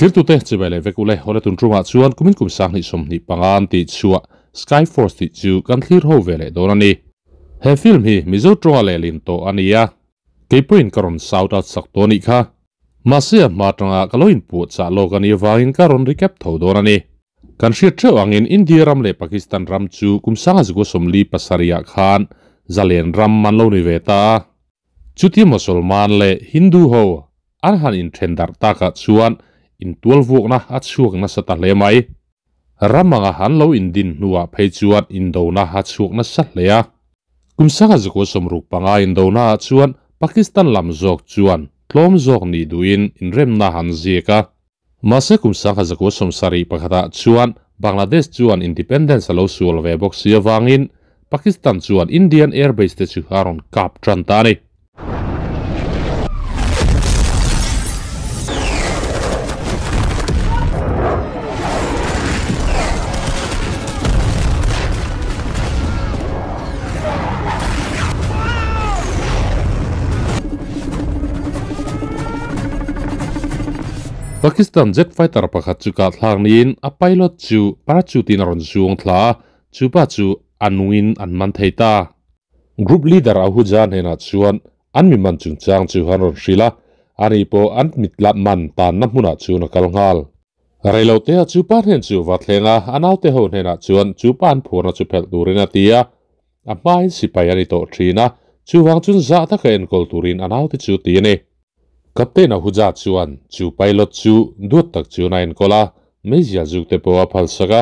Thiltute chibai leh vek ule awle tun tumah chuan kumin kum sanghnih sawmhnih panga an tih chhuah Sky Force tih chu kan thlir ho ve leh dawn a ni. He film hi Mizo tawnga lehlin tawh a ni a, kei pawhin ka rawn shout out sak tawh a nih kha. Mahse a hma atanga ka lo inpuah chah lawk a nih avangin ka rawn recap tho dawn a ni. Kan hriat theuh angin India ram leh Pakistan ram chu kum sanga zukua sawmli pasarihah khan zalen ram an lo ni ve ta a. Chuti Mosolman leh Hindu ho an han inthen darh takah chuan intualvuakna a chhuak nasa ta hle mai. Ram anga han lo indin hnuah phei chuan indona a chhuak nasa hle a. Kum sanga zukua sawmruk panga indonaah chuan Pakistan lam zawk chuan tlawm zawk nih duhin inremna han ziak a. Mahse kum sangha zakua sawmsarih pakhatah chuan Bangladesh chuan independence a lo sual ve bawk si avangin Pakistan chuan Indian airbase te chu a rawn kap tan ta a ni. Pakistan jet fighter pakhat chu kah thlak niin a pilot chu parachute in a rawn zuang thla a, chu pa chu a nungin an man thei ta. Group leader Ahuja hnenah chuan an mi man chungchang chu an rawn hrilh a, ani pawh an mit la man tanna hmunah chuan a kal nghal. Reilotea chu pa hnen chu va thleng a, a naute ho hnenah chuan chu pa an phuarna chu phelh turin a ti a, a hmain sipai a ni tawh thin a, chuvang chuan zah taka enkawl turin a naute chu ti a ni. Captain Ahuja chuan chu pilot chu duat tak chuan a enkawl a, meizial zuk te pawh a phalsak a,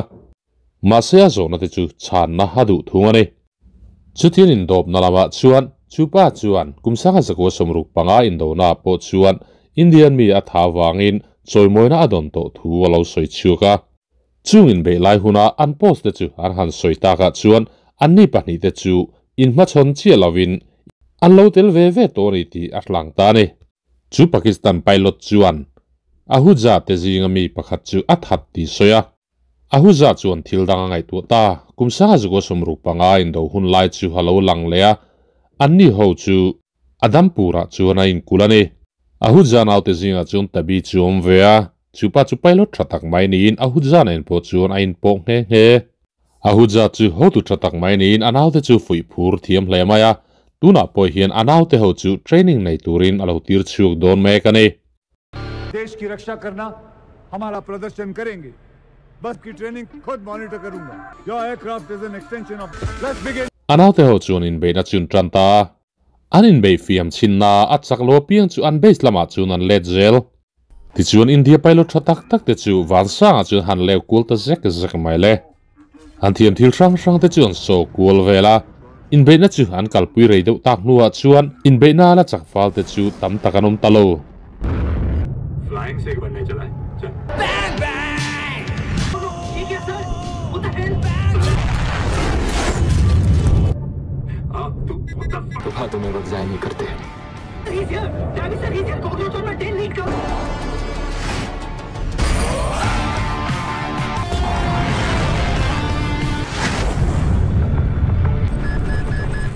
mahse a zawhna te chu chhanna a duh thung a ni. Chutian indawpna lamah chuan chu pa chuan kum sangha zakua sawmruk panga indona pawh chuan Indian mi a tha avangin chawimawina a dawn tawh thu a lo sawi chhuak a. Chung inbeih lai huna an post te chu an han sawi takah chuan anni pahnih te chu inhmachhawn chiah lovin an lo tel ve ve tawh a ni tih a hlang ta a ni. Chu Pakistan pilot chuan Ahuja te zinga mi pakhat chu a that tih sawi a. Ahuja chuan thil dang a ngaihtuah ta, kum sanga zukua sawmruk panga indo hun lai chu a lo lang leh a, anni ho chu Adampur-ah chuan a inkulh a ni. Ahuja naute zingah chuan Tabi chu a awm ve a, chu pa chu pilot tha tak mai niin Ahuja nen pawh chuan a inpawh nghe nghe. Ahuja chu hotu tha tak mai niin a naute chu fuih phur thiam hle mai a, tunah pawh hian a naute ho chu training nei turin a lo tir chhuak dawn mek a ni. देश की रक्षा करना हमारा प्रदर्शन करेंगे बस की ट्रेनिंग खुद मॉनिटर करूंगा your aircraft is an extension of let's begin A naute ho chuan inbeihna chu an tan ta a, an inbeih fiam chhinna a chak lo apiang chu an base lamah chuan an let zel. Tichuan India pilot tha tak tak te chu vansangah chuan han leu kual ta zek zek mai le. An thiam thil hrang hrang te chu an saw kual vel a, inbeihna chu an kalpui rei deuh tak hnuah chuan inbeihna la chak fal te chu tam tak an awm ta lo.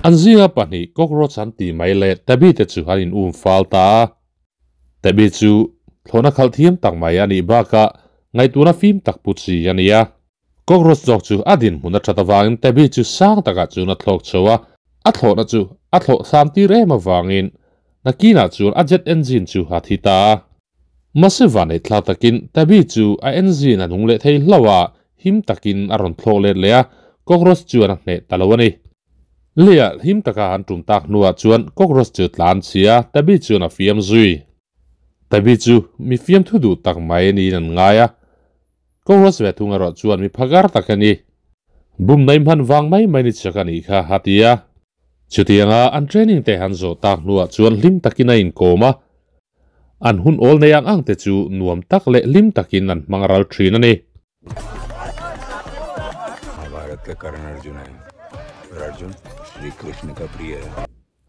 An zinga pahnih cockroach an tih mai leh Tabby te chu an in um fal ta a. Tabby chu thlawhna khalh thiam tak mai a nih bakah ngaihtuahna fim tak pu chi a ni a. Cockroach zawk chu a dinhmun a that avangin Tabby chu sang takah chuan a thlawk chho a, a thlawhna chu a thlawh hram tir em avangin nakinah chuan a jet engine chu a thi ta a. Mahse vanei thlak takin Tabby chu a engine a nung leh thei hlauh a, him takin a rawn thlawk let leh a, cockroach chuan a hneh ta lo a ni. Leiah him taka an tum tak hnuah chuan cockroach chu tlan chhia Tabby chuan a fiam zui. Tabby chu mi fiamthu duh tak mai niin an ngai a, Cockroach ve thung erawh chuan mi phagar tak a ni. Bum nei hman vang mai mai ni chak a nih kha a ti a. Chutianga an training te han zawh tak hnuah chuan hlim takin a inkawm a, an hun awl nei ang ang te chu nuam tak leh hlim takin an hmang ral thin a ni.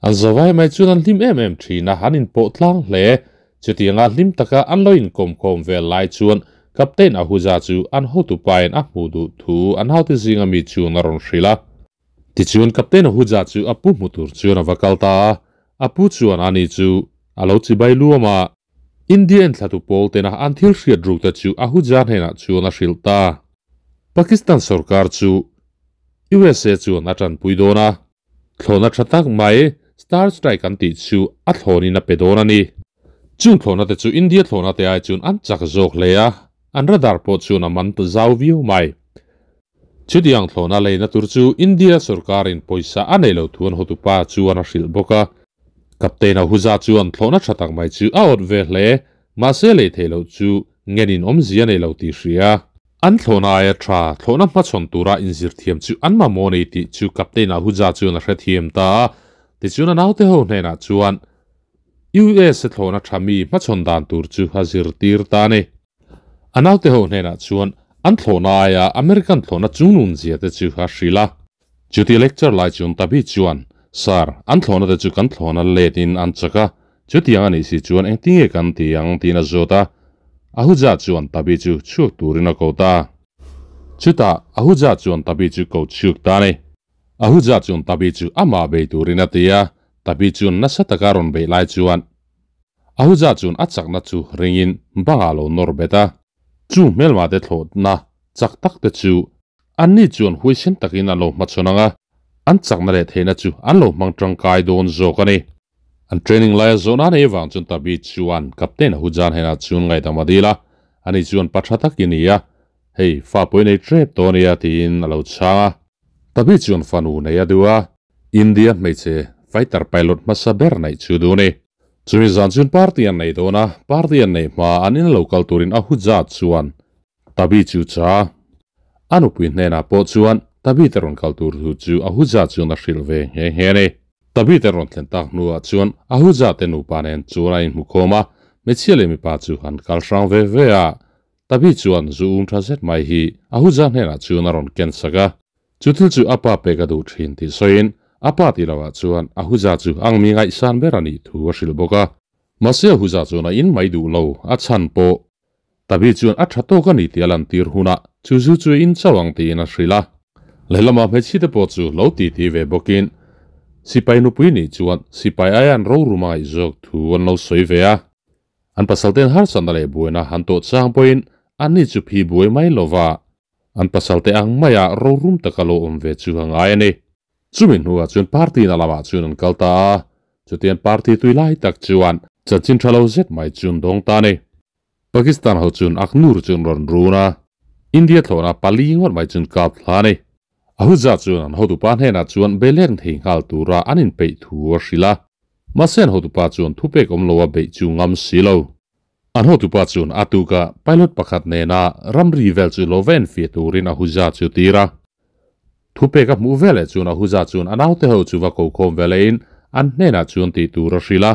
An zawai mai chuan an hlim em em thin a, an inpawh tlang hle. Chutianga hlim taka an lo inkawmkhawm vel lai chuan Captain Ahuja chu an hotupain a hmuh duh thu an haute zinga mi chuan a rawn hrilh a. Tichuan Captain Ahuja chu a pu hmu tur chuan a va kal ta a, a pu chuan ani chu a lo chibai luam a. India enthlatu pawl tena an thil hriat ruk te chu Ahuja hnenah chuan a hrilh ta. Pakistan sorkar chu USA chuan a tanpui dawn a, thlawhna tha tak mai Star Strike an tih chu a thlawnin a pe dawn a ni. Chung thlawhna te chu India thlawhna te ai chuan an chak zawk hle a, an radar pawh chuan a man ta zau viau mai. Chutiang thlawhna leina tur chu India sorkarin pawisa a nei lo thu an hotupa chuan a hrilh bawk a. Captain Ahuja chuan thlawhna tha tak mai chu a awt ve hle, mahse lei theih loh chu ngenin awmzia nei lo tih hria. An thlawhna aia tha thlawhna hmachhawn tura inzirthiam chu an mamawh nei tih chu Captain Ahuja chuan a hrethiam ta a. Tichuan a naute ho hnenah chuan US thlawhna tha mi hmachhawn dan tur chu a zirtir ta a ni. A naute ho hnenah chuan an thlawhna aia American thlawhna chungnun zia te chu a hrilh a. Chuti lecture lai chuan Tabi chuan, Sir, an thlawhna te chu kan thlawhna let in an chak a, chutiang a nih si chuan engtinge kan ti ang tiin a zawt a. Ahuja chuan Tabi chu chhuak turin a ko ta. Chutah Ahuja chuan Tabi chu ko chhuak ta a ni. Ahuja chuan Tabi chu amah bei turin a ti a, Tabi chuan nasa taka rawn beih lai chuan Ahuja chuan a chakna chu ringin bangah lo nawr bet a. Chu hmelma te thlawhna chak tak te chu anni chuan huaisen takin an lo hmachhawn ang a, an chakna leh theihna chu an lo hmang tangkai dawn zawk a ni. An training laia zawhna nei avang chuan Tabi chuan Captain Ahuja hnenah chuan ngaihdam a dil a, ani chuan pa tha tak i ni a, hei fa pawh i nei tep tawh a nia tiin a lo chhang a. Tabi chuan fanu nei a duh a, India hmeichhe fighter pilot hmasa ber neih chu duh a ni. Chumi zan chuan party an nei dawn a, party an neih hma an in lo kal turin Ahuja chuan Tabi chu cha. A nupui hnenah pawh chuan Tabi te rawn kal tur thu chu Ahuja chuan a hrilh ve nghe nghe a ni. Tabi te rawn thlen tak hnuah chuan Ahuja te nupa nen chuan an inhmukhawm a, hmeichhia leh mipa chu an kal hrang ve ve a. Tabi chuan zu um tha zet mai hi Ahuja hnenah chuan a rawn ken sak a. Chu thil chu a pa pek a duh thin tih sawiin a pa tih lohah chuan Ahuja chu ang mi ngaihsan ber a nih thu a hrilh bawk a. Mahse Ahuja chuan a in mai duh lo, a chhan pawh Tabi chuan a tha tawk a ni tih a lantir hunah chu zu chu a in chauh ang tiin a hrilh a. Lehlamah hmeichhia te pawh chu lo titi ve bawkin sipai nupui nih chuan sipai aia an rorum a ngaih zawk thu an lo sawi ve a. An pasalte'n harsatna leh buaina han tawh chang pawhin anni chu phi buai mai lova An pasalte ang maia rorum taka lo awm ve chu a ngai a ni. Chumi hnuah chuan party na lamah chuan an kal ta a, chutiang party tui lai tak chuan chanchin tha lo zet mai chu an dawng ta a ni. Pakistan ho chuan Akhnoor chu an rawn run a, India thlawhna pali ngawt mai chu an kap thla a ni. Ahuja chuan an hotupa hnenah chuan beileng thei nghal tura an inpeih thu a hrilh a, mahse an hotupa chuan thupek awm loa beih chu ngam si lo. An hotupa chuan a tuka pilot pakhat nena ramri vel chu lo va enfiah turin Ahuja chu tir a. Thupek a hmuh veleh chuan Ahuja chuan a naute ho chu va ko khawm velehin an hnenah chuan tih tur a hrilh a.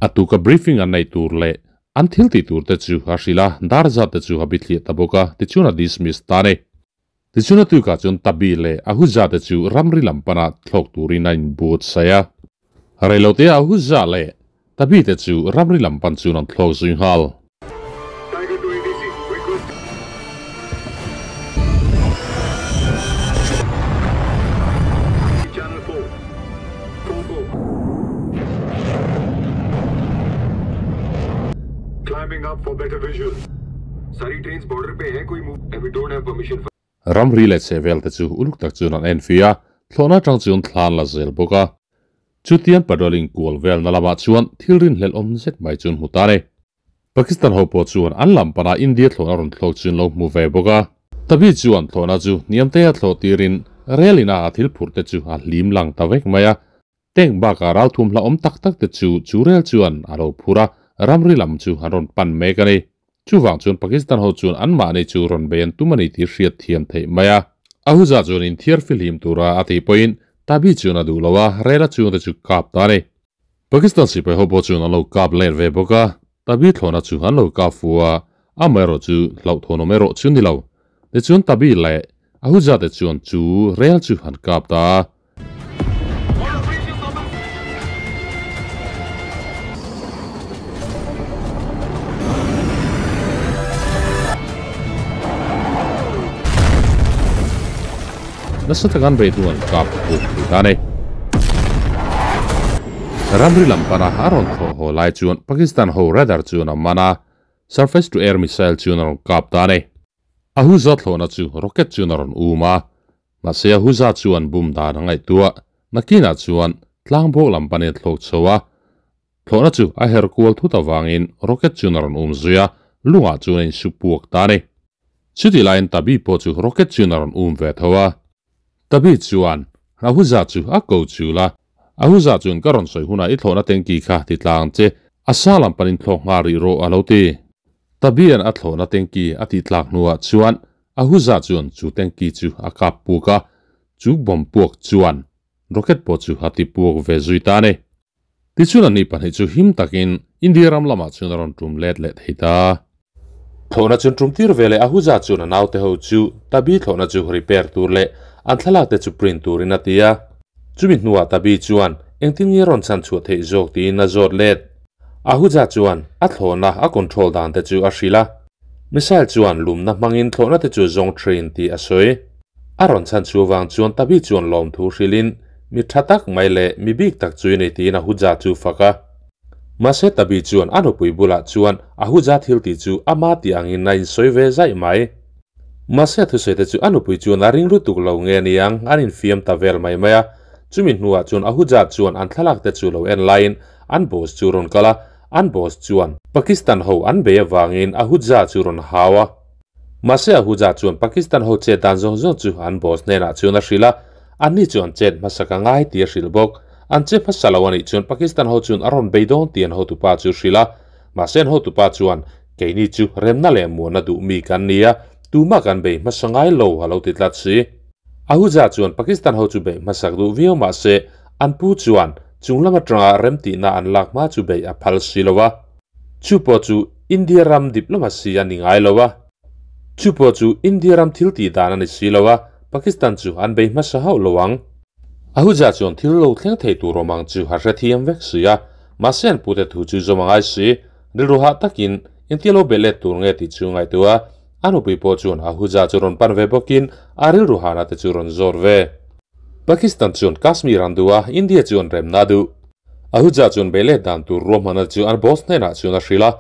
A tuka briefing an neih tur leh an thil tih tur te chu a hrilh a, dar zat te chu a bithliah ta bawk a, tichuan a dismiss ta a ni. Tichuan a tukah chuan Tabi leh Ahuja te chu ramri lam pana thlawk turin a inbuatsaih a. Reilote Ahuja leh Tabi te chu ramri lam pan chuan an thlawk zui nghal. Ramri leh chhehvel te chu uluk tak chuan an enfi a, thlawhna atang chuan thla an la zel bawk a. Chutiang patrolling kual velna lamah chuan thil rinhlelh awm zet mai chu an hmu ta a ni. Pakistan ho pawh chuan an lam pana India thlawhna rawn thlawk chu an lo hmu ve bawk a. Tabi chuan thlawhna chu hniam te a thlawh tirin rel ina a thil phurh te chu a hlim lang ta vek mai a. Tank bakah ralthum hla awm tak tak te chu chu rel chuan a lo phur a, ramri lam chu an rawn pan mek a ni. Chuvang chuan Pakistan ho chuan anmahni chu rawn bei an tum a ni tih hriat thiam theih mai a. Ahuja chuan inthiar fihlim tura a tih pawhin Tabi chuan a duh lo a, rel a chungte chu kap ta a ni. Pakistan sipai ho pawh chuan an lo kap let ve bawk a, Tabi thlawhna chu an lo kap fu a, amaherawh chu hlauhthawnawm erawh chu ni lo. Tichuan Tabi leh Ahuja te chuan chu rel chu an kap ta a. Nasa taka an beihnu an kap buk thei ta a ni. Ramri lam pana a rawn thlawh haw lai chuan Pakistan ho radar chuan a man a, surface to air missile chuan a rawn kap ta a ni. Ahuja thlawhna chu rocket chuan a rawn um a, mahse Ahuja chuan bum dan a ngaihtuah. Nakinah chuan tlangbawk lam panin a thlawk chho a, thlawhna chu a her kual thut avangin rocket chuan a rawn um zui a, lungah chuan a insu puak ta a ni. Chutih laiin Tabi pawh chu rocket chuan a rawn um ve tho a. Tabi chuan Ahuja chu a ko chul a, Ahuja chuan ka rawn sawi hunah i thlawhna tanky kha ti tlang che, a sa lam panin thlawk nghal rih rawh a lo ti. Tabian a thlawhna tanky a tih tlak hnuah chuan Ahuja chuan chu tanky chu a kap puk a, chu bomb puak chuan rocket pawh chu a ti puak ve zui ta a ni. Tichuan ani pahnih chu him takin India ram lamah chuan a rawn tum let leh thei ta. Thlawhna chuan tum tir ve leh Ahuja chuan a naute ho chu Tabi thlawhna chu repair tur leh an thlalak te chu print turin a ti a. Chumi hnuah Tabi chuan engtin nge rawn chhan chhuah theih zawk tiin a zawt let. Ahuja chuan a thlawhna a control dan te chu a hrilh a. Missile chuan lumna hmangin thlawhna te chu zawng thin tih a sawi. A rawn chhan chhuah vang chuan Tabi chuan lawmthu hrilhin mi tha tak mai leh mi bik tak chu i nei tiin Ahuja chu fak a. Mahse Tabi chuan a nupui bulah chuan Ahuja thil tih chu ama tih angin a insawi ve zaih mai. Mahse a thusawi te chu a nupui chuan a ring lutuk lo nge niang an infiam ta vel mai mai a. Chumi hnuah chuan Ahuja chuan an thlalak te chu lo en laiin an boss chu rawn kal a, an boss chuan Pakistan ho an bei avangin Ahuja chu rawn hau a. Mahse Ahuja chuan Pakistan ho chet dan zawng zawng chu an boss hnenah chuan a hrilh a, anni chu an chet hmasa ka ngai tih a hrilh bawk. An che hmasa lo anih chuan Pakistan ho chuan a rawn bei dawn tih an hotupa chu hrilh a. Mahse an hotupa chuan, Keini chu remna leh muanna duh mi kan ni a, tumah kan bei hmasa ngai lo a lo ti tlat si. Ahuja chuan Pakistan ho chu beih hmasak duh viau mahse an pu chuan chung lam atanga remtihna an lak hma chu beih a phal si lo a. Chu pawh chu India ram diplomacy a ni ngai lo a. Chu pawh chu India ram thil tih dan a ni si lo a, Pakistan chu an bei hmasa hauh lo ang. Ahuja chuan thil lo thleng thei tur awm ang chu a hrethiam vek si a, mahse an pute thu chu zawm a ngai si. Rilru hah takin engtia lo be let tur nge tih chu ngaihtuah a, a nupui pawh chuan Ahuja chu rawn pan ve bawkin a rilru hahna te chu rawn zawr ve. Pakistan chuan Kashmir an duh a, India chuan remna a duh. Ahuja chuan bei let dan tur ruahmanna chu an boss hnenah chuan a hrilh a,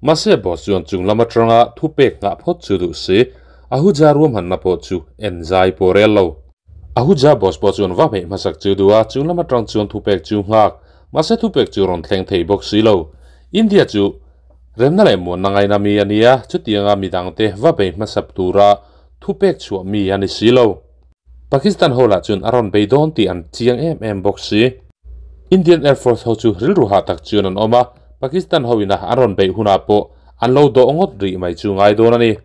mahse boss chuan chung lam atanga thupek nghah phawt chu duh si. Ahuja ruahmanna pawh chu en zai pawh rel lo. Ahuja boss pawh chuan va hmeih hmasak chu duh a, chung lam atang chuan thupek chu nghak, mahse thupek chu rawn thleng thei bawk si lo. India chu remna leh muanna ngaina mi a ni a, chutianga midangte va bei hmasap tura thupek chhuah mi a ni si lo. Pakistan ho lah chuan a rawn bei dawn tih an chiang em em bawk si. Indian Air Force ho chu rilru hah tak chuan an awm a, Pakistan ho ina an rawn beih hunah pawh an lo dawh ngawt rih mai chu ngai dawn a ni.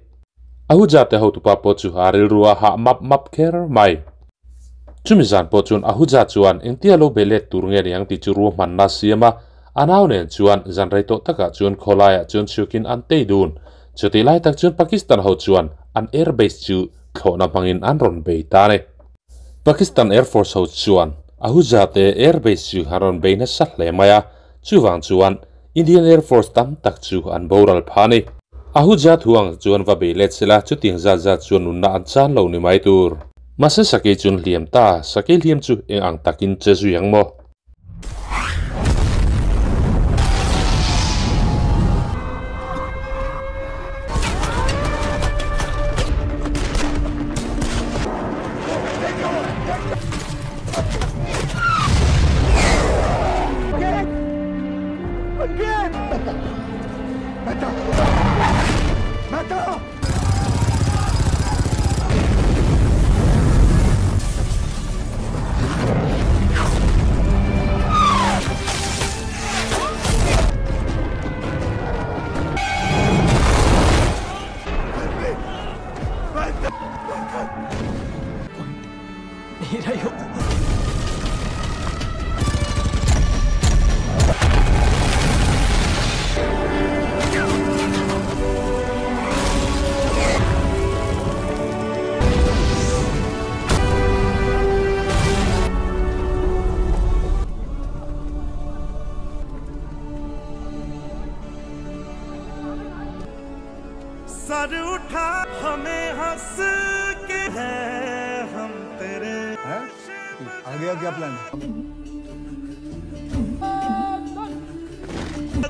Ahuja te hotupa pawh chu a rilru a hah map map kher mai. Chumi zan pawh chuan Ahuja chuan engtia lo bei let tur nge niang tih chu ruahmanna a siam a, a nau nen chuan zan rei tawh takah chuan khawlaiah chuan chhuakin an tei dun. Chutih lai tak chuan Pakistan ho chuan an air base chu Thlawhna hmangin an rawn bei ta a ni. Pakistan Air Force ho chuan Ahuja te air base chu an rawn bei nasa hle mai a, chuvang chuan Indian Air Force tam tak chu an boral phah a ni. Ahuja thu ang chuan va bei let sela chutiang zat zat chuan nunna an chan lo ni mai tur. Mahse sakei chu an hliam ta, sakei hliam chu eng ang takin che zui ang maw?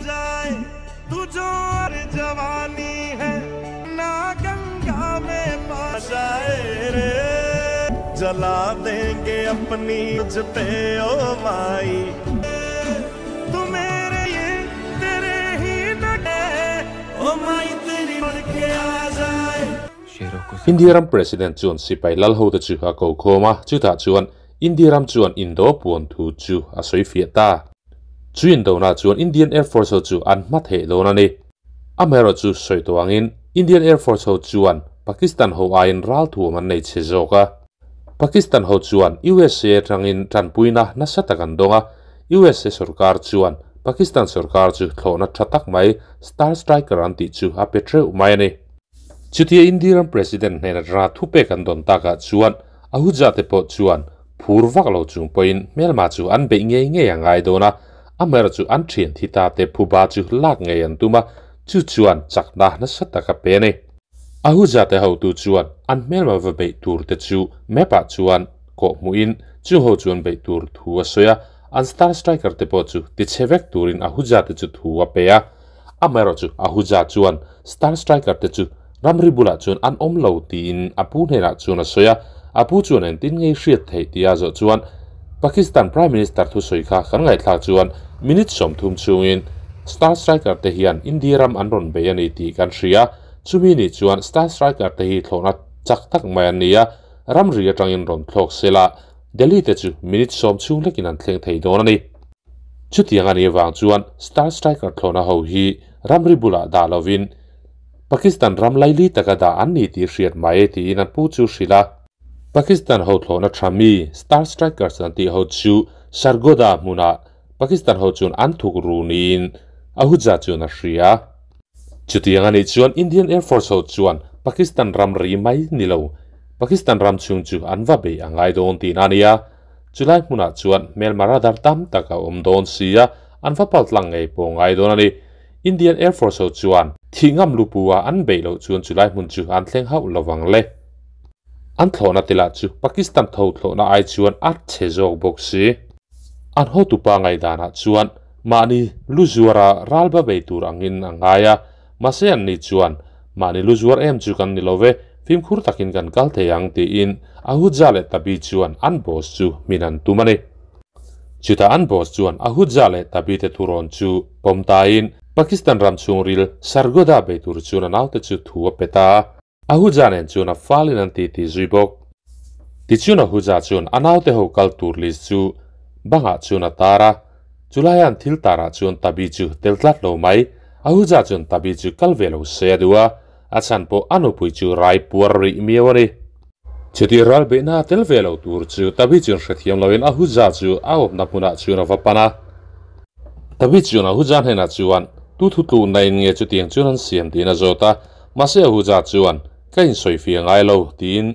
जाए तू जो और जवानी है ना गंगा में पा जाए रे जला देंगे अपनी तुझ पे ओ माई तू मेरे ये तेरे ही नगे ओ माई तेरी उड़ के आ जाए India ram president chuan sipai lal ho te chu a ko khawm a, chutah chuan India ram chuan indo puan thu chu a sawi fiah ta. Chu indona chuan Indian Air Force ho chu an hma theih dawn a ni. Amaherawhchu sawi tawh angin Indian Air Force ho chuan Pakistan ho aiin ral thuam an nei chhe zawk a. Pakistan ho chuan USA atangin tanpuina nasa tak an dawng a, USA sorkar chuan Pakistan sorkar chu thlawhna tha tak mai Star Striker an tih chu a pe theuh mai a ni. Chutia India ram President hnena ra thupek an dawn takah chuan Ahuja te pawh chuan phur vak lo chung pawhin hmelma chu an beih ngei ngei a ngai dawn a, amaherawhchu an thian thi ta te phuba chu lak ngei an tum a, chu chuan chakna nasa tak a pe a ni. Ahuja te hotu chuan an hmelma va beih tur te chu map ah chuan kawh hmuhin chung ho chuan beih tur thu a sawi a, an Star Striker te pawh chu tichhe vek turin Ahuja te chu thu a pe a. Amaherawhchu Ahuja chuan Star Striker te chu ramri bulah chuan an awm lo tiin a pu hnenah chuan a sawi a, a pu chuan engtin ngei hriat theih tih a zawh chuan Pakistan Prime Minister thusawi kha kan ngaihthlak chuan minute 30 chhungin Star Striker te hian India ram an rawn bei a ni tih kan hria, chumi nih chuan Star Striker te hi thlawhna chak tak mai an ni a, ramri atangin rawn thlawk sela Delhi te chu minute 10 chhung hlekin an thleng thei dawn a ni. Chutiang a nih avang chuan Star Striker thlawhna ho hi ramri bulah dah lovin Pakistan ram laili taka dah an ni tih hriat mai tiin an pu chu hrilh a. Pakistan ho thlawhna tha mi Star Strikers an tih ho chu Sargodha hmunah Pakistan ho chuan an thuk ru niin Ahuja chuan a hria. Chutiang a nih chuan Indian Air Force ho chuan Pakistan ram ri mai ni lo, Pakistan ram chhung chu an va bei a ngai dawn tihna a ni a. Chulai hmunah chuan hmelma radar tam tak a awm dawn si a, an va pal tlang ngei pawh ngai dawn a ni. Indian Air Force ho chuan thih ngam lupu a an beih loh chuan chulai hmun chu an thleng hauh lovang le. An thlawhna te lah chu Pakistan tho thlawhna ai chuan a chhe zawk bawk si. An hotupa ngaihdanah chuan mahni lu zuara ralba bei tur angin a ngai a, mahse an ni chuan mahni lu zuar em chu kan ni lo ve, fimkhur takin kan kal thei ang tiin Ahuja leh Tabi chuan an boss chu min an tum a ni. Chutah an boss chuan Ahuja leh Tabi te thurawn chu pawm tain Pakistan ram chhungril Sargodha bei tur chuan a naute chu thu a pe ta a. Ahuja nen chuan a falin an ti ti zui bawk. Tichuan Ahuja chuan a naute ho kal tur list chu bangah chuan a tar a, chulaiah an thil tarah chuan Tabi chu tel tlat lo mai. Ahuja chuan Tabi chu kal ve lo se a duh a, a chhan pawh a nupui chu rai puar rih miau a ni. Chutih ral beihna a tel ve lo tur chu Tabi chuan hrethiam loin Ahuja chu a awpna hmunah chuan a va pan a. Tabi chuan Ahuja hnenah chuan, Tu thu tluhna in nge chutiang chuan an siam tiin a zawt a, mahse Ahuja chuan, Ka insawi fia ngai lo, tiin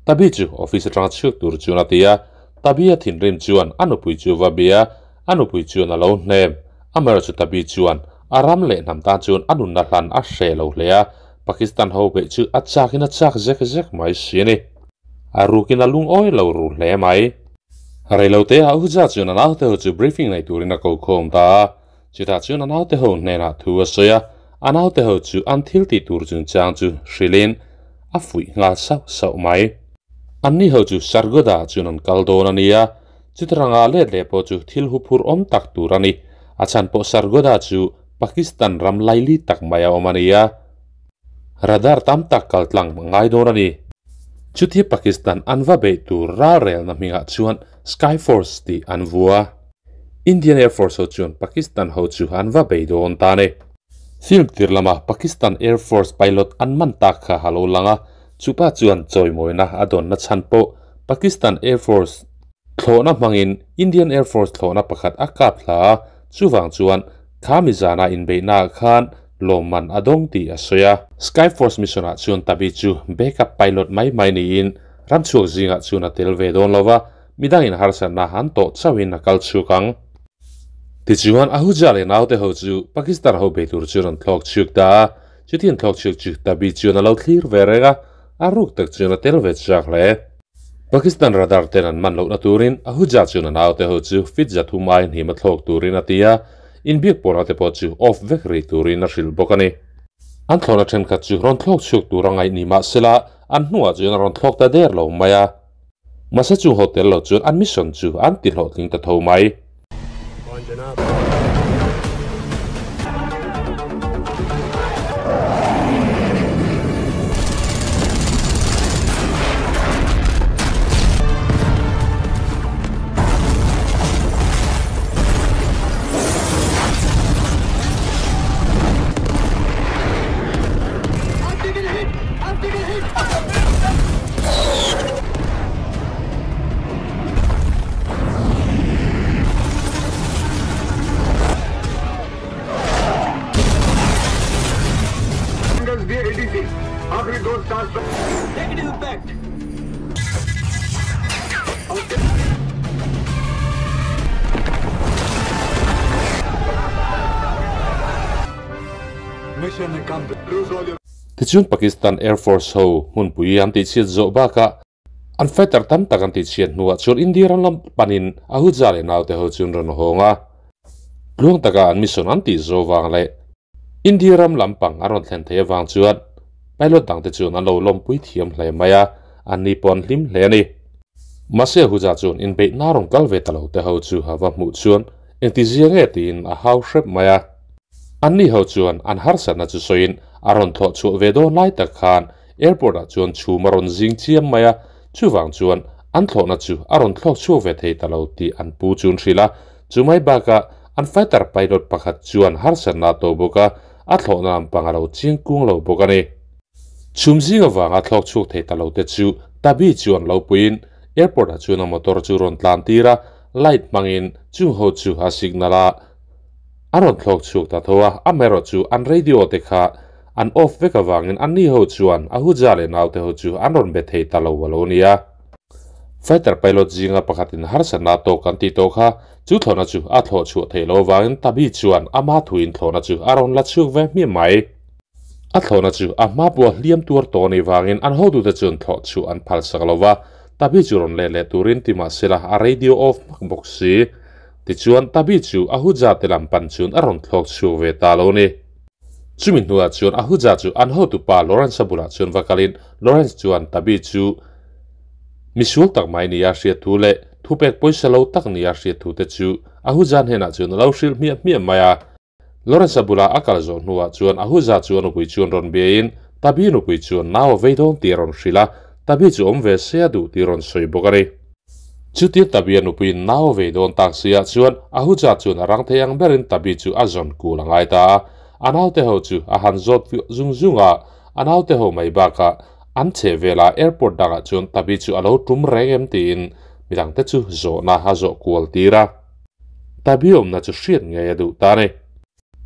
Tabi chu office atanga chhuak tur chuan a ti a. Tabi a thinrim chuan a nupui chu va bia a, a nupui chuan a lo hnem. Amaherawhchu Tabi chuan a ram leh hnam tan chuan a nunna hlan a hreh lo hle a, Pakistan ho beih chu a chakin a chak zek zek mai si a ni. A rukin a lungawi lo ru hle mai. Reilote ah Ahuja chuan a naute ho chu briefing nei turin a ko khawm ta a. Chutah chuan a naute ho hnenah thu a sawi a, a naute ho chu an thil tih tur chungchang chu hrilhin a fuih nghal sauh sauh mai. Anni ho chu Sargodha chuan an kal dawn a ni a, chutaranga let leh pawh chu thil huphur awm tak tur a ni. A chhan pawh Sargodha chu Pakistan ram laili tak mai a awm a ni a, radar tam tak kal tlang ngai dawn a ni. Chutia Pakistan an va beih tur ralrelna hmingah chuan Sky Force tih an vua. Indian Air Force ho chuan Pakistan ho chu an va bei dawn ta a ni. Film tir lama Pakistan Air Force pilot an man tak kha a lo lang a, chupa chuan chawimawina a dawnna chhan pawh Pakistan Air Force thlawhna hmangin Indian Air Force thlawhna pakhat a kap hla a, chuvang chuan kha mi zana inbeihnaah khan lawmman a dawng tih a sawi a. Sky Force mission-ah chuan Tabi chu backup pilot mai mai niin ramchhuak zingah chuan a tel ve dawn lo va, midangin harsatna an tawh chauhin a kal chhuk ang. Tichuan, Ahuja leh naute ho chu Pakistan ho bei tur chuan an thlawk chhuk ta a, chuti an thlawk chhuk chu Tabi chuan a lo thlir ve reng a, a ruk tak chuan a tel ve chak hle. Pakistan radar ten an man lohna turin Ahuja chuan a naute ho chu fit 300 ai hnim a thlawk turin a ti a, inbiak pawhna te pawh chu off vek rih turin a hrilh bawk a ni. An thlawhna thenkhat chu rawn thlawk chhuak tur a ngaih ni mah sela an hnuah chuan a rawn thlawk ta der lo mai a. Mahse chung hotel lo chuan an mission chu an ti hlawhtling ta tho mai. Tichuan Pakistan Air Force ho hmunpui an tihchhiat zawh bakah an fighter tam tak an tihchhiat hnuah chuan India ram lam panin Ahuja leh naute ho chu an rawn hawng a. Tluang taka an mission an tih zawh vang leh India ram lampang an rawn thlen theih avang chuan pilot dangte chuan an lo lawmpui thiam hle mai a, an ni pawh an hlim hle a ni. Mahse Ahuja chuan inbeihna rawn kal ve ta lo te ho chu a va hmuh chuan engtizia nge tiin a hau hrep mai a. Anni ho chuan an harsatna chu sawiin a rawn thlawh chhuah ve dawn lai tak khan airport ah chuan chhum a rawn zing chiam mai a, chuvang chuan an thlawhna chu a rawn thlawk chhuak ve thei ta lo tih an pu chu an hrilh a, chumai bakah an fighter pilot pakhat chuan harsatna a to bawk a, a thlawhna lampang a lo chiang kung lo bawk a ni. Chhum zing avanga thlawk chhuak thei ta lo te chu Tabi chuan lo puiin airport ah chuan a motor chu rawn tlan tir a, light hmangin chung ho chu a signal a, A rawn thlawk chhuak ta tho a, amaherawhchu an radio te kha an off vek avangin anni ho chuan Ahuja leh naute ho chu an rawn be thei ta lo a lo nia. Fighter pilot zinga pakhatin harsatna a tawk an tih tawh kha chu thlawhna chu a thlawh chhuah theih loh avangin Tabi chuan ama thuin thlawhna chu a rawn la chhuak ve hmiah mai. A thlawhna chu a hma pawh a hliam tuar tawh anih vangin an hotute chuan thlawh chhuah an phalsak lo va, Tabi chu rawn let leh turin ti mahsela a radio off hmak bawk si. Tichuan, Tabi chu Ahuja te lam pan chuan a rawn thlawk chhuak ve ta lo ni. Chumi hnuah chuan Ahuja chu an hotupa Lawrence-a bulah chuan va kalin Lawrence chuan Tabi chu misual tak mai nia hriat thu leh thupek pawisa lo tak nia hriat thu te chu Ahuja hnenah chuan a lo hrilh hmiah hmiah mai a. Lawrence-a bula a kal zawh hnuah chuan Ahuja chu a nupui chuan rawn biain Tabi nupui chuan nau a vei dawn tih a rawn hrilh a, Tabi chu awm ve se a duh tih a rawn sawi bawk a ni. Chutia Tabi a nupuiin nau a vei dawn tak si ah chuan Ahuja chuan a rang thei ang berin Tabi chu a zawn kul a ngai ta a, a naute ho chu a han zawt zung zung a, a naute ho mai bakah an chheh velah airport dangah chuan Tabi chu a lo tum reng em tiin midangte chu zawhna a zawh kual tir a. Tabi awmna chu hriat ngei a duh ta a ni.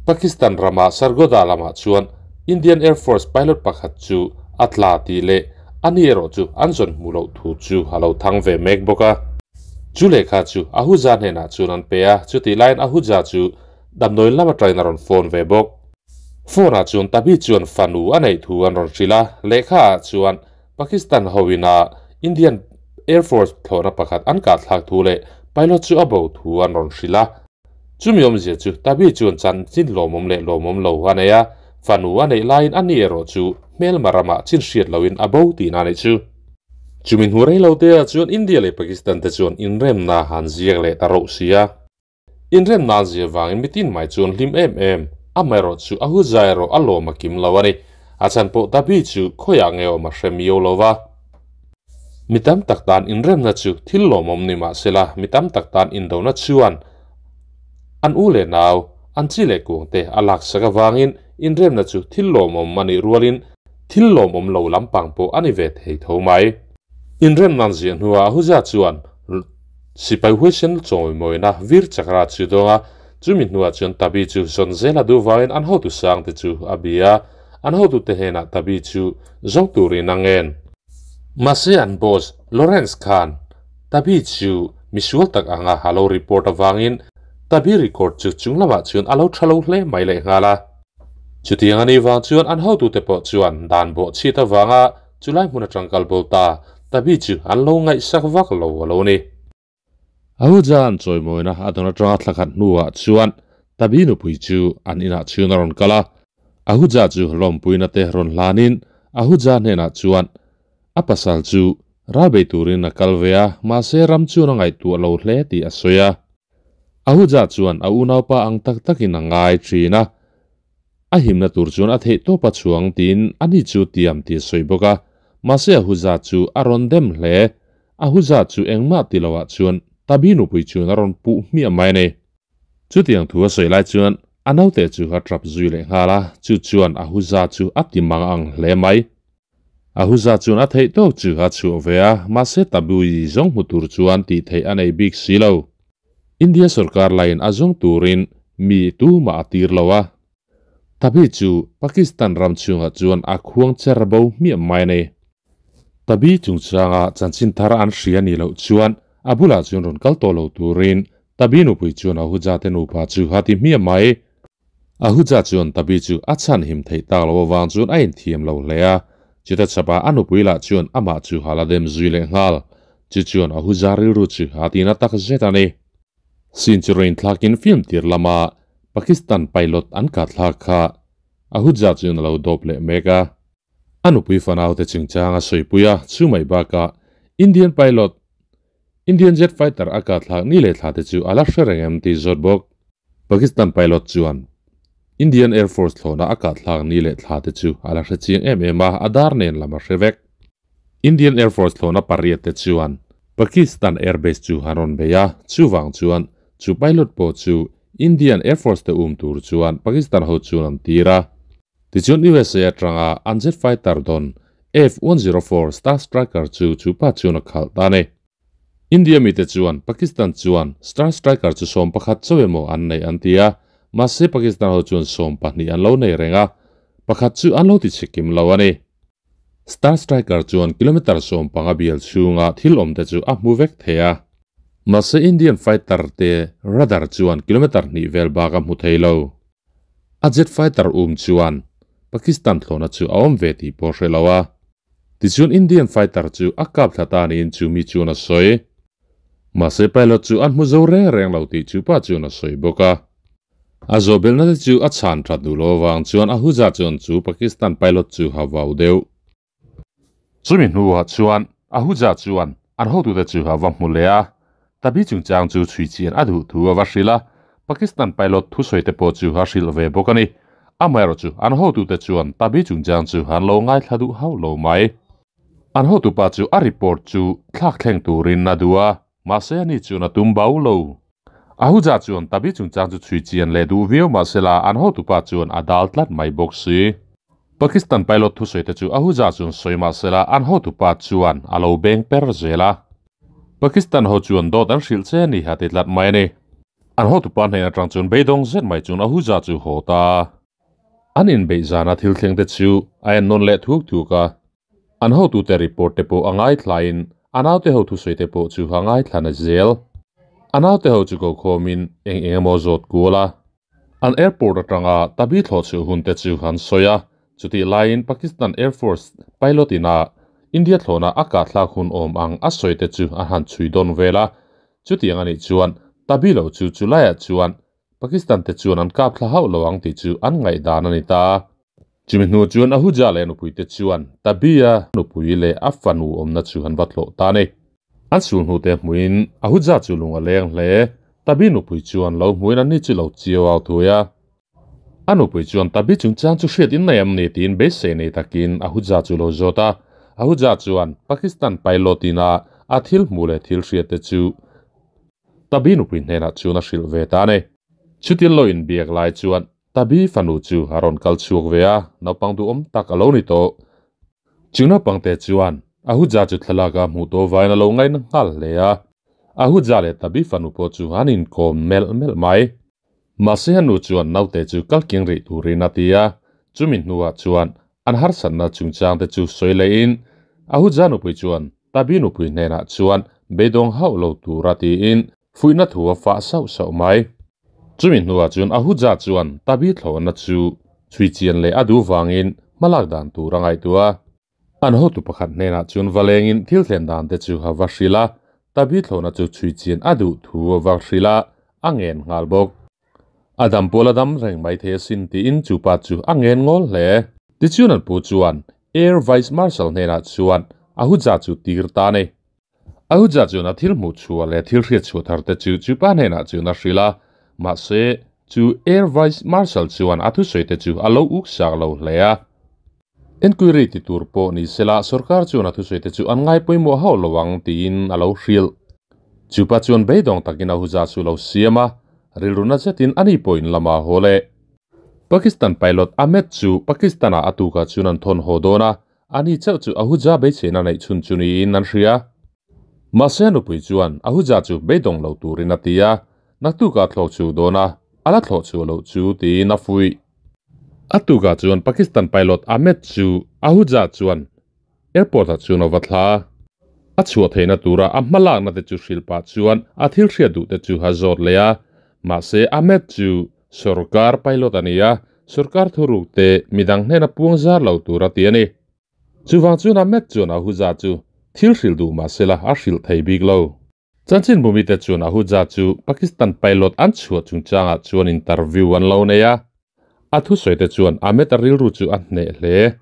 Pakistan rama Sargodha lamah chuan Indian Air Force pilot pakhat chu a tla tih leh a ni erawh chu an zawn hmuh loh thu chu a lo thang ve mek bawk a. Chu lehkha chu Ahuja hnenah chuan an pe a, chutih laiin Ahuja chu damdawi lam atangin a rawn phone ve bawk. Phone ah chuan Tabi chuan fanu a neih thu an rawn hrilh a, lehkha ah chuan Pakistan hoin a Indian Air Force thlawhna pakhat an kahthlak thu leh pilot chu a bo thu an rawn hrilh a. Chumi awmzia chu Tabi chuan chanchin lawmawm leh lawmawm lo a nei a, fanu a neih laiin a ni erawh chu hmelma ramah chin hriat loin a bo tihna a nih chu. Chumi hnu rei lo te ah chuan India leh Pakistan te chuan inremna an ziak leh ta roh si a. Inremna an zia vangin mitin mai chuan hlim em em, amaherawh chu a huza erawh a lawm a kim lo a ni. A chhan pawh Tabi chu khawiah nge awm a hre miau lo va. Mi tam tak tan inremna chu thil lawmawm ni mah sela, mi tam tak tan indona chuan an u leh nau, an chi leh kuang te a laksak avangin inremna chu thil lawmawm a nih rualin thil lawmawm lo lampang pawh a ni ve thei tho mai. Inremna an ziah hnuah Ahuja chuan Sipai huaisen chawimawina vir chakra chu dawng a, chumi hnuah chuan Tabi chu zawn zel a duh vangin an hotu sangte chu a bia a, an hotute hnenah Tabi chu zawng turin a ngen. Mahse an boss Lawrence khan Tabi chu misual tak anga a lo report avangin Tabi record chu chung lamah chuan a lo tha lo hle mai lehnghal a. Chutiang a nih vang chuan an hotute pawh chuan dan bawh chhit avanga Chulai hmun atang kal bo ta Tabi chu an lo ngaihsak vak lo a lo ni. Ahuja an chawimawina a dawn atanga thla khat hnuah chuan Tabi nupui chu an inah chuan a rawn kal a, Ahuja chu lawmpuina te rawn hlanin Ahuja hnenah chuan a pasal chu ral bei turin a kal ve a, mahse ram chuan a ngaihtuah lo hle tih a sawi a. Ahuja chuan a unaupa ang tak takin a ngai thin a, a himna tur chuan a theih tawp a chhuang tiin ani chu tiam tih a sawi bawk a, mahse Ahuja chu a rawn dem hle. Ahuja chu engmah ti loah chuan Tabi nupui chuan a rawn puh hmiah mai a ni. Chutiang thu a sawi lai chuan a naute chu a tap zui leh nghal a, chu chuan Ahuja chu a ti mang ang hle mai. Ahuja chuan a theih tawk chu a chhuah ve a, mahse Tabui zawng hmu tur chuan tih theih a nei bik si lo. India sorkar laiin a zawng turin mi tumah a tir lo a. Tabi chu Pakistan ram chhungah chuan a khuang cher bo hmiah mai a ni. Tabi chungchanga chanchin thar an hria nih loh chuan a bulah chuan rawn kal tawh lo turin Tabi nupui chuan Ahuja te nupa chu a ti hmiah mai. Ahuja chuan Tabi chu a chhan him theih tak loh avang chuan a inthiam lo hle a, chuta chhapah a nupui lah chuan amah chu a la dem zui leh nghal. Chu chuan Ahuja rilru chu a ti na tak zet a ni. Sin chu rawn inthlakin film tir lama Pakistan pilot an kah thlak kha Ahuja chuan a lo dawp leh mek a. A nupui fanaute chungchang a sawipui a, chu mai bakah Indian pilot, Indian jet fighter a kah thlak ni leh thla te chu a la hre reng em tih zawt bawk. Pakistan pilot chuan Indian Air Force thlawhna a kah thlak ni leh thla te chu a la hre chiang em em a, a dar nen lam a hre vek. Indian Air Force thlawhna pariat te chuan Pakistan Air Base chu an rawn bei a, chuvang chuan chu pilot pawh chu Indian Air Force te um tur chuan Pakistan ho chuan an tir a. Tichuan USA atanga an jet fighter dawn F-104 Star Striker chu chu pa chuan a khalh ta a ni. India mite chuan Pakistan chuan Star Striker chu 11 chauh emaw an nei an ti a, mahse Pakistan ho chuan 12 an lo nei reng a, pakhat chu an lo ti chhe kim lo a ni. Star Striker chuan kilometer 15 bial chhunga thil awmte chu a hmu vek thei a, mahse Indian fighter te radar chuan kilometer hnih vel bak a hmu thei lo. A jet fighter um chuan Pakistan thlawhna chu a awm ve tih pawh hre lo a. Tichuan Indian fighter chu a kap thla ta niin chu mi chuan a sawi. Mahse pilot chu an hmu zo reng reng lo tih chu pa chuan a sawi bawk a. A zawhbelhna te chu a chhan that duh lo avang chuan Ahuja chuan chu Pakistan pilot chu ha vau deuh. Chumi hnuah chuan Ahuja chuan an hotute chu a va hmu leh a, Tabi chungchang chu chhui chian a duh thu a va hrilh a, Pakistan pilot thusawi te pawh chu a hrilh ve bawk a ni. Amaherawh chu an hotute chuan Tabi chungchang chu an lo ngaithla duh hauh lo mai. An hotupa chu a report chu thlak thleng turin a duh a, mahse ani chuan a tum bau lo. Ahuja chuan Tabi chungchang chu chhui chian leh duh viau mahsela an hotupa chuan a dal tlat mai bawk si. Pakistan pilot thusawi te chu Ahuja chuan sawi mahsela an hotupa chuan a lo beng per zel a. Pakistan ho chuan dawt an hrilh che a ni a ti tlat mai a ni. An hotupa hnen atang chuan beidawng zet mai chuan Ahuja chu haw ta. An inbeih zana thil thleng te chu a en nawn leh thuk thuk a. An hotute report te pawh a ngaithlain a naute ho thusawi te pawh chu a ngaithla na zel. A naute ho chu kokhawmin eng eng emaw zawt kual a. An airport atanga Tabi thlawhchhuah hun te chu an sawi a, chutih laiin Pakistan Air Force pilot ina India thlawhna a kahthlak hun awm ang a sawi te chu a han chhui dawn vel a. Chutiang anih chuan Tabi lo chu chulaiah chuan Pakistan te chuan an kap thla hauh lo ang tih chu an ngaihdan a ni ta. Chumi hnu chuan Ahuja leh nupui te chuan Tabi-a nupui leh a fanu awmna chu an va tlawh ta a ni. An sul hnu te hmuin Ahuja chu lung a leng hle. Tabi nupui chuan lo hmuin an ni chu lo chiau au thui a. A nupui chuan Tabi chungchang chu hriat in nei em ni tiin beisei nei takin Ahuja chu lo zawt a. Ahuja chuan Pakistan pilot ina a thil hmuh leh thil hriat te chu Tabi nupui hnenah chuan a hrilh ve ta a ni. Chutin lo inbiak lai chuan Tabi fanu chu a rawn kal chhuak ve a, naupang duhawm tak a lo ni tawh. Chu naupangte chuan Ahuja chu thlalak a hmuh tawh vain a lo ngaina nghal hle a. Ahuja leh Tabi fanu pawh chu an inkawm melh melh mai. Mahse a nu chuan naute chu kal keng rih turin a ti a, chumi hnuah chuan an harsatna chungchangte chu sawi lehin Ahuja nupui chuan Tabi nupui hnenah chuan beidawng hauh lo tura tiin fuihna thu a fah sauh sauh mai. Chumi hnuah chuan Ahuja chuan Tabi thlawhna chu chhui chian leh a duh vangin hmalak dan tur a ngaihtuah a. An hotu pakhat hnenah chuan va lengin thil thlen dan te chu a va hrilh a, Tabi thlawhna chu chhui chian a duh thu a va hrilh a, a ngen nghal bawk. A dam pawh la dam reng mai thei asin tiin chu pa chu a ngen ngawl hle. Tichuan an pu chuan Air Vice Marshal hnenah chuan Ahuja chu tir ta a ni. Ahuja chuan a thil hmuh chhuah leh thil hriat chhuah thar te chu chu pa hnenah chuan a hrilh a, mahse chu Air Vice Marshal chuan a thusawi te chu a lo uk sak lo hle a. Enquiry ti tur pawh ni sela sorkar chuan a thusawi te chu an ngai pawimawh hauh lo ang tiin a lo hrilh. Chu pa chuan beidawng takin Ahuja chu lo siam a, rilru na zetin ani pawhin lama haw leh. Pakistan pilot Ahmed chu Pakistan-ah a tukah chuan an thawn haw dawn a, ani chauh chu Ahuja beiseina neih chhun chu niin an hria. Mahse a nupui chuan Ahuja chu beidawng lo turin a ti a, naktukah thlawh chhuh dawn a, a la thlawh chhuah loh chu tiin a fuih. A tukah chuan Pakistan pilot Ahmed chu Ahuja chuan airport-ah chuan a va thla a. A chhuah theihna tura a hma lakna te chu hrilh pah chuan a thil hriat duh te chu a zawt leh a. Mahse Ahmed chu sorkar pilot a ni a, sorkar thuruk te midang hnena puang zar lo tur a ti a ni. Chuvang chuan Ahmed chuan Ahuja chu thil hrilh duh mahsela a hrilh thei bik lo. Chanchin Bhumite chuan Ahuja chu Pakistan pilot an chhuah chungchangah chuan interview an lo nei a. A thusawi te chuan Ahmed a rilru chu a hneh hle.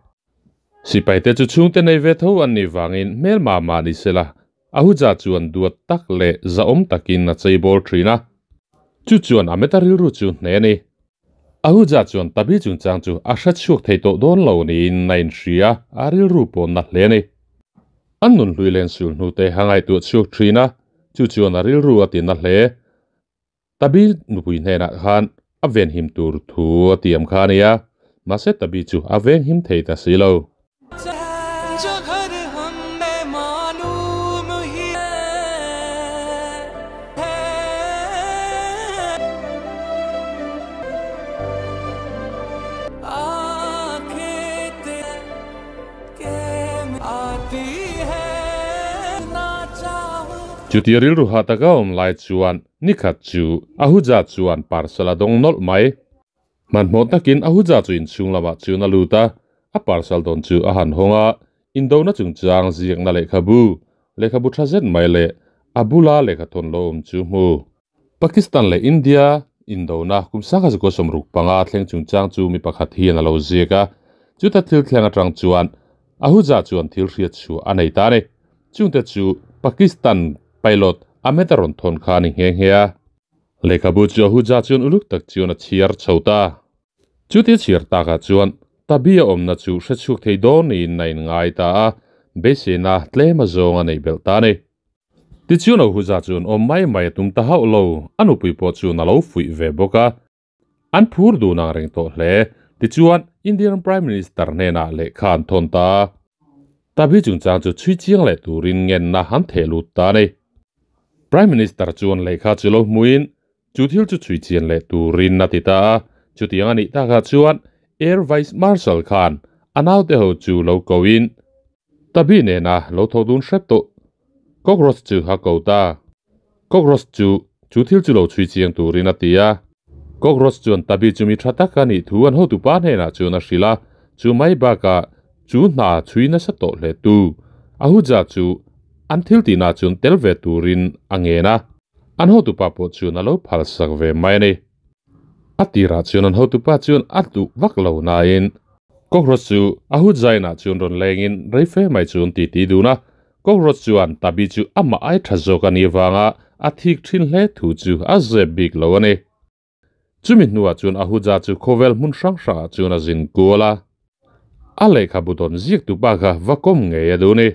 Sipai te chu chhungte nei ve tho an nih vangin hmelma mah ni sela Ahuja chuan duat tak leh zahawm takin a cheibawl thin a. Chu chuan Ahmed a rilru chu hneh a ni. Ahuja chuan Tabi chungchang chu a hre chhuak thei tawh dawn lo niin a inhria, a rilru pawh na hle a ni. An nun hlui len sul hnute a ngaihtuah chhuak thin a, chu chuan a rilru a ti na hle. Tabi nupui hnenah khan a venhim tur thu a tiam kha a ni a, mahse Tabi chu a venghim thei ta si lo. Chutia rilru hah taka awm lai chuan nikhat chu Ahuja chuan parcel a dawng nawlh mai. Hmanhmawh takin Ahuja chu inchhung lamah chuan a lut a, a parcel dawn chu a han hawng a, indona chungchang ziakna lehkhabu, lehkhabu tha zet mai leh a bula lehkhathawn lo awm chu hmu. Pakistan leh India indona kum sangha zakua 65 thleng chungchang chu mi pakhat hian a lo ziak a, chuta thil thleng atang chuan Ahuja chuan thil hriat chhuah a nei ta a ni. Chungte chu Pakistan pilot Ahmed a rawn thawn kha a ni nghe nghe a. Lehkhabu chu Ahuja chuan uluk tak chuan a chhiar chho ta. Chutia chhiar takah chuan Tabi a awmna chu hre chhuak thei dawn niin a inngai ta a, beiseina tlem a zawng a neih belh ta a ni. Tichuan Ahuja chuan awm mai mai a tum ta hauh lo, a nupui pawh chuan a lo fuih ve bawk a. An phur dun ang reng tawh hle. Tichuan, Indian Prime Minister hnenah lehkha an thawn ta a. Tabi chungchang chu chhui chiang leh turin ngenna an theh lut ta a ni. Prime Minister chuan lehkha chu lo hmuin, chu thil chu chhui chian leh turin a ti ta a. Chutiang a nih takah chuan Air Vice Marshal khan a naute ho chu lo koin, Tabi nena lo tho dun hrep tawh Cockroach chu a ko ta. Cockroach chu chu thil chu lo chhui chiang turin a ti a. Cockroach chuan Tabi chu mi tha tak a nih thu an hotupa hnenah chuan a hrilh a, chu mai bakah chu hna chhui nasa tawh hle tu Ahuja chu an thil tihna chuan tel ve turin a ngen a, an hotupa pawh chuan a lo phalsak ve mai a ni. A tirah chuan an hotupa chuan a duh vak lo nain Cockroach chu Ahuja-inah chuan rawn lengin rei fe mai chu an titi dun a, Cockroach chuan Tabi chu amah ai tha zawk a nih avanga a thik thin hle thu chu a zep bik lo a ni. Chumi hnuah chuan Ahuja chu khawvel hmun hrang hrangah chuan a zin kual a, a lehkhabu dawn ziaktu pa kha va kawm ngei a duh ni.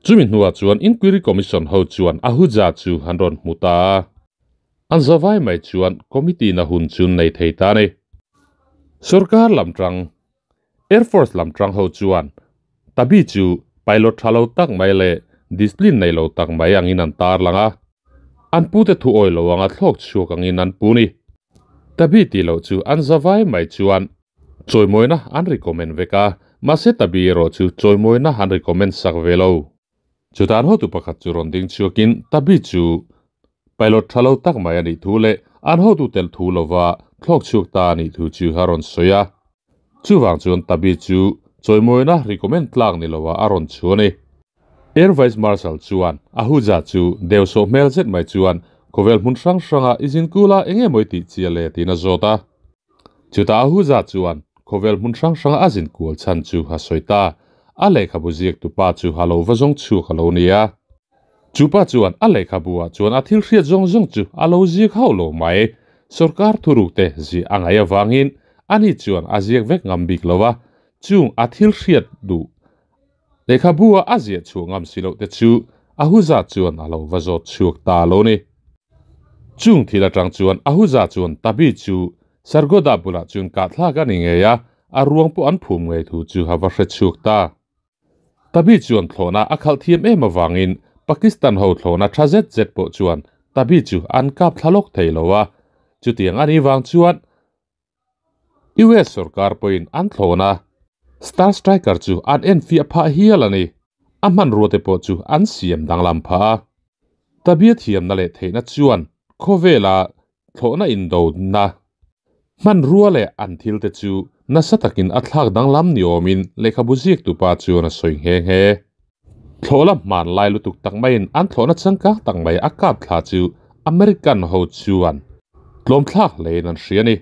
Chumi hnuah chuan Inquiry Commission ho chuan Ahuja chu an rawn hmu ta a. An zavai mai chuan committee na hun chu nei thei ta a ni. Sorkar lam tang, Air Force lam tang ho chuan Tabi chu pilot tha lo tak mai leh discipline nei lo tak mai angin an tar lang a. An pute thu awi lo anga thlawk chhuak angin an pu ni. Tabi tih loh chu an zavai mai chuan chawimawina an recommend vek a, mahse Tabi erawh chu chawimawina an recommend sak ve lo. Chutah an hotu pakhat chu rawn ding chhuakin Tabi chu pilot tha lo tak mai a nih thu leh an hotu tel thu lova thlawk chhuak ta a nih thu chu a rawn sawi a. Chuvang chuan Tabi chu chawimawina recommend tlak ni loah a rawn chhu a ni. Air Vice Marshal chuan Ahuja chu deu sawh hmel zet mai chuan Khawvel hmun hrang hranga i zin kula eng emaw i tih chiah le tiin a zawt a. Chutah Ahuja chuan khawvel hmun hrang hranga a zin kual chhan chu a sawi ta. A lehkhabu ziaktu pa chu a lo va zawng chhuak a lo ni a. Chu pa chuan a lehkhabu ah chuan a thil hriat zawng zawng chu a lo ziak hauh lo mai. Sorkar thuruk te ziah a ngaih avangin ani chuan a ziak vek ngam bik lo a, chung a thil hriat duh lehkhabu ah a ziah chhuah ngam si loh te chu Ahuja chuan a lo va zawt chhuak ta lo ni. Chung thil atang chuan Ahuja chuan Tabi chu Sargoda bulah chuan kahthlak a ni ngei a, a ruang pawh an phum ngei thu chu a va hre chhuak ta. Tabi chuan thlawhna a khalh thiam em avangin Pakistan ho thlawhna tha zet zet pawh chuan Tabi chu an kap thla lawk thei lo a, chutiang a nih vang chuan US sorkar pawhin an thlawhna Star Striker chu an enfiah phah hial a ni. A hmanrua te pawh chu an siam danglam phah a. Tabia thiamna leh theihna chuan khawvela thlawhna indona hmanrua leh an thil te chu nasa takin a thlak danglam ni awmin lehkhabu ziaktu pa chuan a sawi nghe nghe. Thlawhla hmanlai lutuk tak maiin an thlawhna changkang tak mai a kap thla chu American ho chuan tlawmthlak hlein an hria a ni.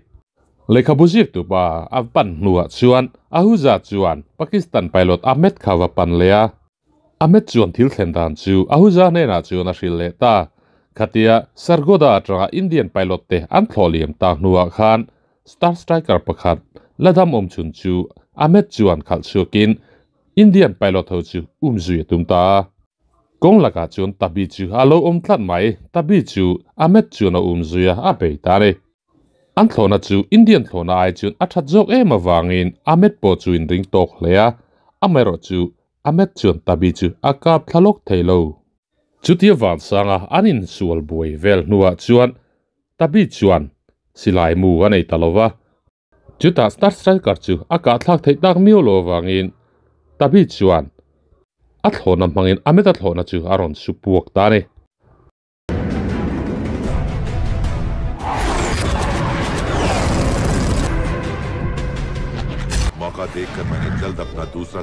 Lehkhabu ziaktu pa a pan hnuah chuan Ahuja chuan Pakistan pilot Ahmed kha va pan leh a. Ahmed chuan thil thlen dan chu Ahuja hnenah chuan a hrilh leh ta. Khatia Sargodha atanga Indian pilot te an thlawh liam tak hnuah khan Star Striker pakhat la dam awm chhun chu Ahmed chuan khalh chhuakin Indian pilot ho chu um zui a tum ta a. Kawng lakah chuan Tabi chu a lo awm tlat mai. Tabi chu Ahmed chuan a um zui a, a bei ta a ni. An thlawhna chu Indian thlawhna ai chuan a that zawk em avangin Ahmed pawh chu inring tawk hle a, amaherawhchu Ahmed chuan Tabi chu a kap thla lawk thei lo. Chutia vansanga an insual buai vel hnuah chuan Tabi chuan silai mu a nei ta lo va. Chutah Star Striker chu a kahthlak theih tak miau lo avangin Tabi chuan a thlawhna hmangin Ahmed-a thlawhna chu a rawn su puak ta a ni. मौका देखकर मैंने जल्द अपना दूसरा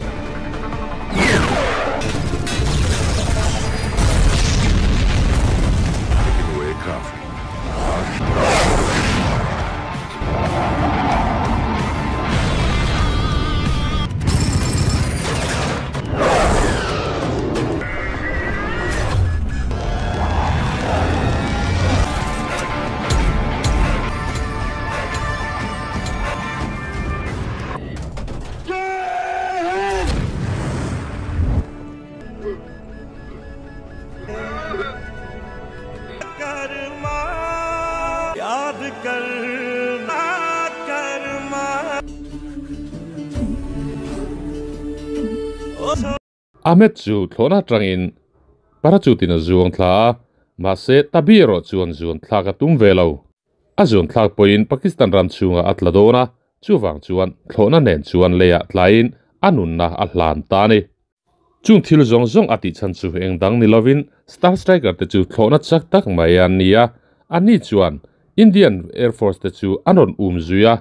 लेकिन वो aircraft Ahmed chu thlawhna atangin parachute in a zuang thla a, mahse Tabi erawh chuan zuan thlak a tum ve lo. A zuan thlak pawhin Pakistan ram chhungah a tla dawn a, chuvang chuan thlawhna nen chuan leiah tlaiin a nunna a hlan ta a ni. Chung thil zawng zawng a tih chhan chu eng dang ni lovin Star Striker te chu thlawhna chak tak mai an ni a, anni chuan Indian Air Force te chu an rawn um zui a,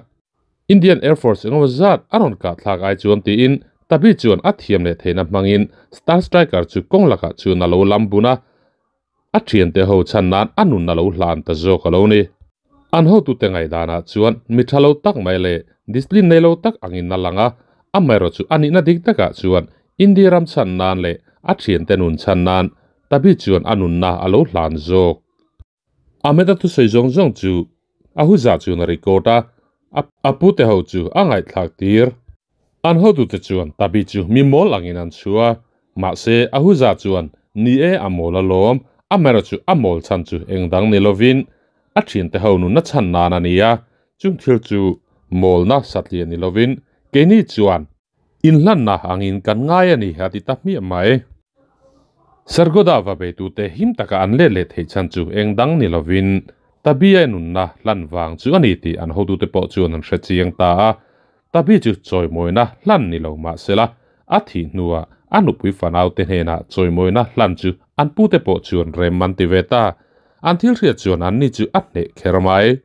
Indian Air Force engemaw zat a rawn kah thlak ai chuan tiin Tabi chuan a thiam leh theihna hmangin Star Striker chu kawng lakah chuan a lo lam bun a, a thiante ho chhan nan a nun a lo hlan ta zawk a lo ni. An hotute ngaihdanah chuan mi tha lo tak mai leh discipline nei lo tak angin a lang a, amaherawh chu a nihna dik takah chuan India ram chhan nan leh a thiante nun chhan nan Tabi chuan a nunna a lo hlan zawk. Ahmed-a thusawi zawng zawng chu Ahuja chuan a record a, a pute ho chu a ngaihthlak tir. An hotute chuan Tabi chu mi mawl angin an chhuah a, mahse Ahuja chuan ni e a mawl alawm, amaherawh chu a mawl chhan chu eng dang ni lovin a thiante ho nunna chhan nan a ni a, chung thil chu mawlna satliah ni lovin keini chuan inhlanna angin kan ngai a ni a ti ta hmiah mai. Sargoda va beitute him taka an let leh theih chhan chu eng dang ni lovin Tabi-a nunna hlan vang chu a ni tih an hotute pawh chuan an hre chiang ta a. Tabi chu chawimawina hlan ni lo mahsela a thih hnuah a nupui fanaute hnenah chawimawina hlan chu an pute pawh chuan rem an ti ve ta. An thil hriat chuan anni chu a hneh kher mai.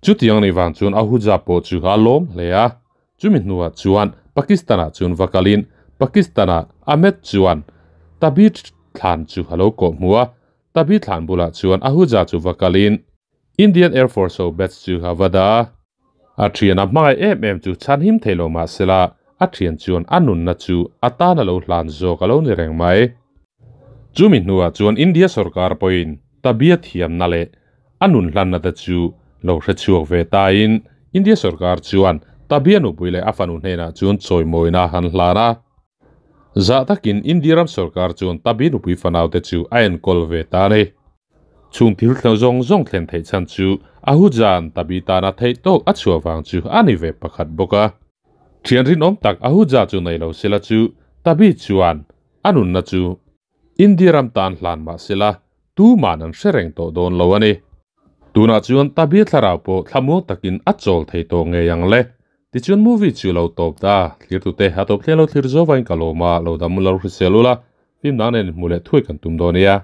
Chutiang nih vang chuan Ahuja pawh chu a lawm hle a. Chumi hnuah chuan Pakistan-ah chuan va kalin Pakistan-ah Ahmed chuan Tabi thlan chu a lo kawh hmu a. Tabi thlan bulah chuan Ahuja chu va kalin Indian Air Force ho badge chu a va dah a. A thian a hmangaih em em chu chhan him thei lo mahsela a thian chuan a nunna chu a tan a lo hlan zawk a lo ni reng mai. Chumi hnuah chuan India sorkar pawhin Tabia thiamna leh a nun hlanna te chu lo hre chhuak ve tain India sorkar chuan Tabia nupui leh a fanu hnenah chuan chawimawina han hlan a. Zah takin India ram sorkar chuan Tabi nupui fanaute chu a enkawl ve ta a ni. Chung thil thleng zawng zawng thlen theih chhan chu Ahuja'n Tabi tana theih tawk a chhuah vang chu a ni ve pakhat bawk a. Thian rinawm tak Ahuja chu nei lo sela chu Tabi chuan a nunna chu India ram tan hlan mah sela tuman an hre reng tawh dawn lo a ni. Tunah chuan Tabi thlarau pawh thlamuang takin a chawl thei tawh ngei ang le. Tichuan movie chu lo tawp ta, thlirtute a tawp thlen lo thlir zawvain ka lawm a, lo dam lo hrisel ula, fimnak nen hmu leh thuai kan tum dawn nia.